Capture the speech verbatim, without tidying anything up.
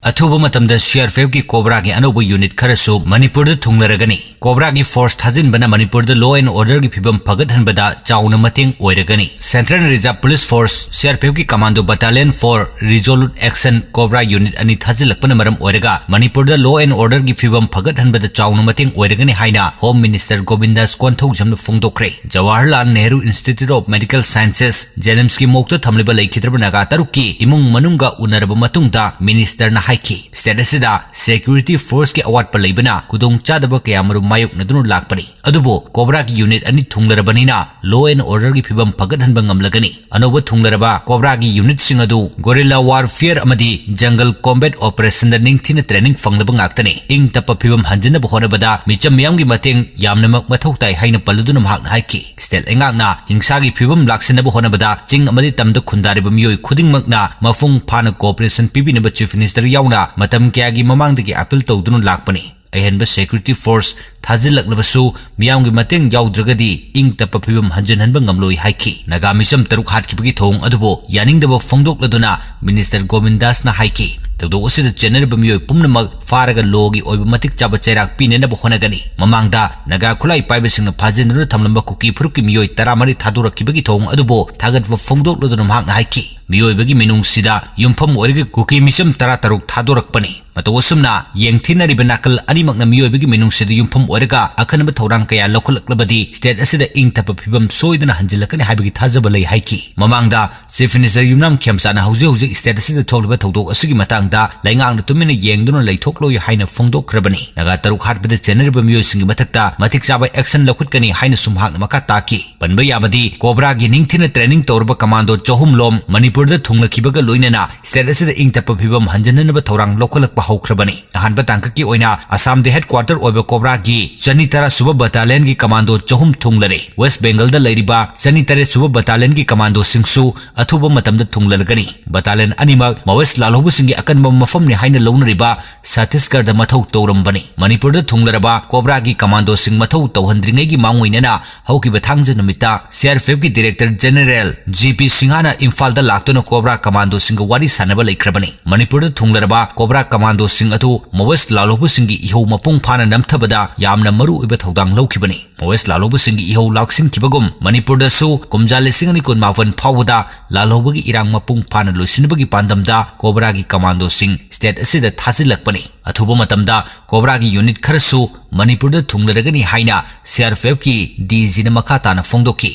ꯑꯊꯨꯕ ꯃꯇꯝꯗ CRPFꯀꯤ COBRAꯒꯤ ꯑꯅꯧꯕ unit ꯈꯔꯁꯨ ꯃꯅꯤꯄꯨꯔꯗ ꯊꯨꯡꯂꯔꯒꯅꯤ꯫ COBRAꯒꯤ force ꯊꯥꯖꯤꯟꯕꯅ ꯃꯅꯤꯄꯨꯔꯗ law and orderꯒꯤ ꯐꯤꯕꯝ ꯐꯒꯠꯍꯟꯕꯗ ꯆꯥꯎꯅ ꯃꯇꯦꯡ ꯑꯣꯏꯔꯒꯅꯤ꯫ Central Reserve Police Force, CRPFꯀꯤ Commando Battalion for Resolute Action COBRA unit ꯑꯅꯤ ꯊꯥꯖꯤꯜꯂꯛꯄꯅ ꯃꯔꯝ ꯑꯣꯏꯔꯒ ꯃꯅꯤꯄꯨꯔꯗ law and orderꯒꯤ ꯐꯤꯕꯝ ꯐꯒꯠꯍꯟꯕꯗ ꯆꯥꯎꯅ ꯃꯇꯦꯡ ꯑꯣꯏꯔꯒꯅꯤ ꯍꯥꯏꯅ Home Minister ꯒꯣꯕꯤꯟꯗꯥꯁ ꯀꯣꯟꯊꯧꯖꯝꯅ ꯐꯣꯡꯗꯣꯛꯈ꯭ꯔꯦ꯫ Jawaharlal Nehru Institute of Medical Sciences, JNIMSꯀꯤ morgueꯗ ꯊꯝꯂꯤꯕ ꯂꯩꯈꯤꯗ꯭ꯔꯕ ꯅꯥꯒꯥ ꯇꯔꯨꯛꯀꯤ ꯏꯃꯨꯡ ꯃꯅꯨꯡꯒ ꯎꯅꯔꯕ ꯃꯇꯨꯡꯗ ministerꯅ ꯍꯥꯏꯈꯤ, state ꯑꯁꯤꯗ security forceꯀꯤ ꯑꯋꯥꯠꯄ ꯂꯩꯕꯅ ꯈꯨꯗꯣꯡꯆꯥꯗꯕ ꯀꯌꯥꯃꯔꯨꯝ ꯃꯥꯌꯣꯛꯅꯗꯨꯅ ꯂꯥꯛꯄꯅꯤ꯫ ꯑꯗꯨꯕꯨ COBRAꯒꯤ unit ꯑꯅꯤ ꯊꯨꯡꯂꯔꯕꯅꯤꯅ law and orderꯒꯤ ꯐꯤꯕꯝ ꯐꯒꯠꯍꯟꯕ ꯉꯝꯂꯒꯅꯤ꯫ ꯑꯅꯧꯕ ꯊꯨꯡꯂꯔꯕ COBRAꯒꯤ unitꯁꯤꯡ ꯑꯗꯨ guerrilla warfare ꯑꯃꯗꯤ jungle combat operationꯗ ꯅꯤꯡꯊꯤꯅ training ꯐꯪꯂꯕ ꯉꯥꯛꯇꯅꯤ꯫ ꯏꯪ ꯇꯞꯄ ꯐꯤꯕꯝ ꯍꯟꯖꯤꯟꯅꯕ ꯍꯣꯠꯅꯕꯗ ꯃꯤꯆꯝ ꯃꯤꯌꯥꯝꯒꯤ ꯃꯇꯦꯡ ꯌꯥꯝꯅꯃꯛ ꯃꯊꯧ ꯇꯥꯏ ꯍꯥꯏꯅ ꯄꯜꯂꯗꯨꯅ ꯃꯍꯥꯛꯅ ꯍꯥꯏꯈꯤ, state ꯂꯩꯉꯥꯛꯅ ꯍꯤꯡꯁꯥꯒꯤ ꯐꯤꯕꯝ ꯂꯥꯛꯁꯤꯟꯅꯕ ꯍꯣꯠꯅꯕꯗ ꯆꯤꯡ ꯑꯃꯗꯤ ꯇꯝꯗ ꯈꯨꯟꯗꯥꯔꯤꯕ ꯃꯤꯑꯣꯏ ꯈꯨꯗꯤꯡꯃꯛꯅ ꯃꯄꯨꯡ ꯐꯥꯅ cooperation ꯄꯤꯕꯤꯅꯕ Chief Minister ꯌꯥꯎꯅ ꯃꯇꯝ ꯀꯌꯥꯒꯤ ꯃꯃꯥꯡꯗꯒꯤ appeal ꯇꯧꯗꯨꯅ ꯂꯥꯛꯄꯅꯤ꯫ ꯑꯍꯦꯟꯕ security force ꯊꯥꯖꯤꯜꯂꯛꯂꯕꯁꯨ ꯃꯤꯌꯥꯝꯒꯤ ꯃꯇꯦꯡ ꯌꯥꯎꯗ꯭ꯔꯒꯗꯤ ꯏꯪ ꯇꯞꯄ ꯐꯤꯕꯝ ꯍꯟꯖꯤꯟꯍꯟꯕ ꯉꯝꯂꯣꯏ ꯍꯥꯏꯈꯤ꯫ ꯅꯥꯒꯥ ꯃꯤꯆꯝ ꯇꯔꯨꯛ ꯍꯥꯠꯈꯤꯕꯒꯤ ꯊꯧꯑꯣꯡ ꯑꯗꯨꯕꯨ ꯌꯥꯅꯤꯡꯗꯕ ꯐꯣꯡꯗꯣꯛꯂꯗꯨꯅ minister ꯒꯣꯕꯤꯟꯗꯥꯁꯅ ꯍꯥꯏꯈꯤ, ꯊꯧꯗꯣꯛ ꯑꯁꯤꯗ ꯆꯦꯟꯅꯔꯤꯕ ꯃꯤꯑꯣꯏ ꯄꯨꯝꯅꯃꯛ ꯐꯥꯔꯒ lawꯒꯤ ꯑꯣꯏꯕ ꯃꯇꯤꯛ ꯆꯥꯕ ꯆꯩꯔꯥꯛ ꯄꯤꯅꯅꯕ ꯍꯣꯠꯅꯒꯅꯤ꯫ ꯃꯃꯥꯡꯗ ꯅꯥꯒꯥ ꯈꯨꯠꯂꯥꯏ ꯄꯥꯏꯕꯁꯤꯡꯅ ꯐꯥꯖꯤꯟꯗꯨꯅ ꯊꯝꯂꯝꯕ ꯀꯨꯀꯤ ꯐꯨꯔꯨꯞꯀꯤ ꯃꯤꯑꯣꯏ ꯇꯔꯥꯃꯔꯤ ꯊꯥꯗꯣꯔꯛꯈꯤꯕꯒꯤ ꯊꯧꯑꯣꯡ ꯑꯗꯨꯕꯨ ꯊꯥꯒꯠꯄ ꯐꯣꯡꯗꯣꯛꯂꯗꯨꯅ ꯃꯍꯥꯛꯅ ꯍꯥꯏꯈꯤ, ꯃꯤꯑꯣꯏꯕꯒꯤ ꯃꯤꯅꯨꯡꯁꯤꯗ ꯌꯨꯝꯐꯝ ꯑꯣꯏꯔꯒ ꯀꯨꯀꯤ ꯃꯤꯆꯝ ꯇꯔꯥꯇꯔꯨꯛ ꯊꯥꯗꯣꯔꯛꯄꯅꯤ꯫ ꯃꯇꯧ ꯑꯁꯨꯝꯅ ꯌꯦꯡꯊꯤꯅꯔꯤꯕ ꯅꯥꯀꯜ ꯑꯅꯤꯃꯛꯅ ꯃꯤꯑꯣꯏꯕꯒꯤ ꯃꯤꯅꯨꯡꯁꯤꯗ ꯌꯨꯝꯐꯝ ꯑꯣꯏꯔꯒ ꯑꯈꯟꯅꯕ ꯊꯧꯔꯥꯡ ꯀꯌꯥ ꯂꯧꯈꯠꯂꯛꯂꯕꯗꯤ state ꯑꯁꯤꯗ ꯏꯪ ꯇꯞꯄ ꯐꯤꯕꯝ ꯁꯣꯏꯗꯅ ꯍꯟꯖꯤꯜꯂꯛꯀꯅꯤ ꯍꯥꯏꯕꯒꯤ ꯊꯥꯖꯕ ꯂꯩ ꯍꯥꯏꯈꯤ꯫ ꯃꯃꯥꯡꯗ Chief Minister ꯌꯨꯝꯅꯥꯝ ꯈꯦꯝꯆꯥꯅ ꯍꯧꯖꯤꯛ ꯍꯧꯖꯤꯛ state ꯑꯁꯤꯗ ꯊꯣꯛꯂꯤꯕ ꯊꯧꯗꯣꯛ ꯑꯁꯤꯒꯤ ꯃꯇꯥꯡꯗ ꯂꯩꯉꯥꯛꯅ ꯇꯨꯃꯤꯟꯅ ꯌꯦꯡꯗꯨꯅ ꯂꯩꯊꯣꯛꯂꯣꯏ ꯍꯥꯏꯅ ꯐꯣꯡꯗꯣꯛꯈ꯭ꯔꯕꯅꯤ꯫ ꯅꯥꯒꯥ ꯇꯔꯨꯛ ꯍꯥꯠꯄꯗ ꯆꯦꯟꯅꯔꯤꯕ ꯃꯤꯑꯣꯏꯁꯤꯡꯒꯤ ꯃꯊꯛꯇ ꯃꯇꯤꯛ ꯆꯥꯕ action ꯂꯧꯈꯠꯀꯅꯤ ꯍꯥꯏꯅꯁꯨ ꯃꯍꯥꯛꯅ ꯃꯈꯥ ꯇꯥꯈꯤ꯫ ꯄꯟꯕ ꯌꯥꯕꯗꯤ, COBRAꯒꯤ ꯅꯤꯡꯊꯤꯅ training ꯇꯧꯔꯕ commando ꯆꯍꯨꯝ ꯂꯣꯝ ꯃꯅꯤꯄꯨꯔꯗ ꯊꯨꯡꯂꯛꯈꯤꯕꯒ ꯂꯣꯏꯅꯅ state ꯑꯁꯤꯗ ꯏꯪ ꯇꯞꯄ ꯐꯤꯕꯝ ꯍꯟꯖꯤꯟꯅꯅꯕ ꯊꯧꯔꯥꯡ ꯂꯧꯈꯠꯂꯛꯄ ꯍꯧꯈ꯭ꯔꯕꯅꯤ꯫ ꯑꯍꯥꯟꯕ ꯇꯥꯡꯀꯛꯀꯤ ꯑꯣꯏꯅ ꯑꯁꯥꯝꯗ headquarter ꯑꯣꯏꯕ COBRAꯒꯤ ꯆꯅꯤ ꯇꯔꯥ ꯁꯨꯕ battalionꯒꯤ commando ꯆꯍꯨꯝ ꯊꯨꯡꯂꯔꯦ꯫ West Bengalꯗ ꯂꯩꯔꯤꯕ ꯆꯅꯤ ꯇꯔꯦꯠ ꯁꯨꯕ battalionꯒꯤ commandoꯁꯤꯡꯁꯨ ꯑꯊꯨꯕ ꯃꯇꯝꯗ ꯊꯨꯡꯂꯔꯒꯅꯤ꯫ Battalion ꯑꯅꯤꯃꯛ Maoist ꯂꯥꯜꯍꯧꯕꯁꯤꯡꯒꯤ ꯑꯀꯟꯕ ꯃꯐꯝꯅꯤ ꯍꯥꯏꯅ ꯂꯧꯅꯔꯤꯕ ꯁꯠꯇꯤꯁꯒꯔꯗ ꯃꯊꯧ ꯇꯧꯔꯝꯕꯅꯤ꯫ ꯃꯅꯤꯄꯨꯔꯗ ꯊꯨꯡꯂꯔꯕ ꯀꯣꯕ꯭ꯔꯥꯒꯤ ꯀꯃꯥꯟꯗꯣꯁꯤꯡ ꯃꯊꯧ ꯇꯧꯍꯟꯗ꯭ꯔꯤꯉꯩꯒꯤ ꯃꯥꯡꯑꯣꯏꯅꯅ ꯍꯧꯈꯤꯕ ꯊꯥꯡꯖ ꯅꯨꯃꯤꯠꯇ ꯁꯤ ꯑꯥꯔ ꯄꯤ ꯑꯦꯐꯀꯤ ꯗꯤꯔꯦꯛꯇꯔ ꯖꯦꯅꯦꯔꯦꯜ ꯖꯤ ꯄꯤ ꯁꯤꯡꯍꯅ ꯏꯝꯐꯥꯜꯗ ꯂꯥꯛꯇꯨꯅ ꯀꯣꯕ꯭ꯔꯥ ꯀꯃꯥꯟꯗꯣꯁꯤꯡꯒ ꯋꯥꯔꯤ ꯁꯥꯟꯅꯕ ꯂꯩꯈ꯭ꯔꯕꯅꯤ꯫ ꯃꯅꯤꯄꯨꯔꯗ ꯊꯨꯡꯂꯔꯕ ꯀꯣꯕ꯭ꯔꯥ ꯀꯃꯥꯟꯗꯣꯁꯤꯡ ꯑꯗꯨ ꯃꯥꯑꯣꯏꯁ꯭ꯠ ꯂꯥꯜꯍꯧꯕꯁꯤꯡꯒꯤ ꯏꯍꯧ ꯃꯄꯨꯡ ꯐꯥꯅ ꯅꯝꯊꯕꯗ ꯌꯥꯝꯅ ꯃꯔꯨ ꯑꯣꯏꯕ ꯊꯧꯗꯥꯡ ꯂꯧꯈꯤꯕꯅꯤ꯫ ꯃꯥꯑꯣꯏꯁ꯭ꯠ ꯂꯥꯜꯍꯧꯕꯁꯤꯡꯒꯤ ꯏꯍꯧ ꯂꯥꯛꯁꯤꯟꯈꯤꯕꯒꯨꯝ ꯃꯅꯤꯄꯨꯔꯗꯁꯨ ꯀꯨꯝꯖꯥ ꯂꯤꯁꯤꯡ ꯑꯅꯤ ꯀꯨꯟꯃꯥꯄꯟ ꯐꯥꯎꯕꯗ ꯂꯥꯜꯍꯧꯕꯒꯤ ꯏꯔꯥꯡ ꯃꯄꯨꯡ ꯐꯥꯅ ꯂꯣꯏꯁꯤꯟꯕꯒꯤ ꯄꯥꯟꯗꯝꯗ ꯀꯣꯕ꯭ꯔꯥꯒꯤ ꯀꯃꯥꯟꯗꯣꯁꯤꯡ ꯁ꯭ꯇꯦꯠ ꯑꯁꯤꯗ ꯊꯥꯖꯤꯜꯂꯛꯄꯅꯤ꯫ ꯑꯊꯨꯕ ꯃꯇꯝꯗ ꯀꯣꯕ꯭ꯔꯥꯒꯤ ꯌꯨꯅꯤꯠ ꯈꯔꯁꯨ ꯃꯅꯤꯄꯨꯔꯗ ꯊꯨꯡꯂꯔꯒꯅꯤ ꯍꯥꯏꯅ ꯁꯤ ꯑꯥꯔ ꯄꯤ ꯑꯦꯐꯀꯤ ꯗꯤ ꯖꯤꯅ ꯃꯈꯥ ꯇꯥꯅ ꯐꯣꯡꯗꯣꯛꯈꯤ꯫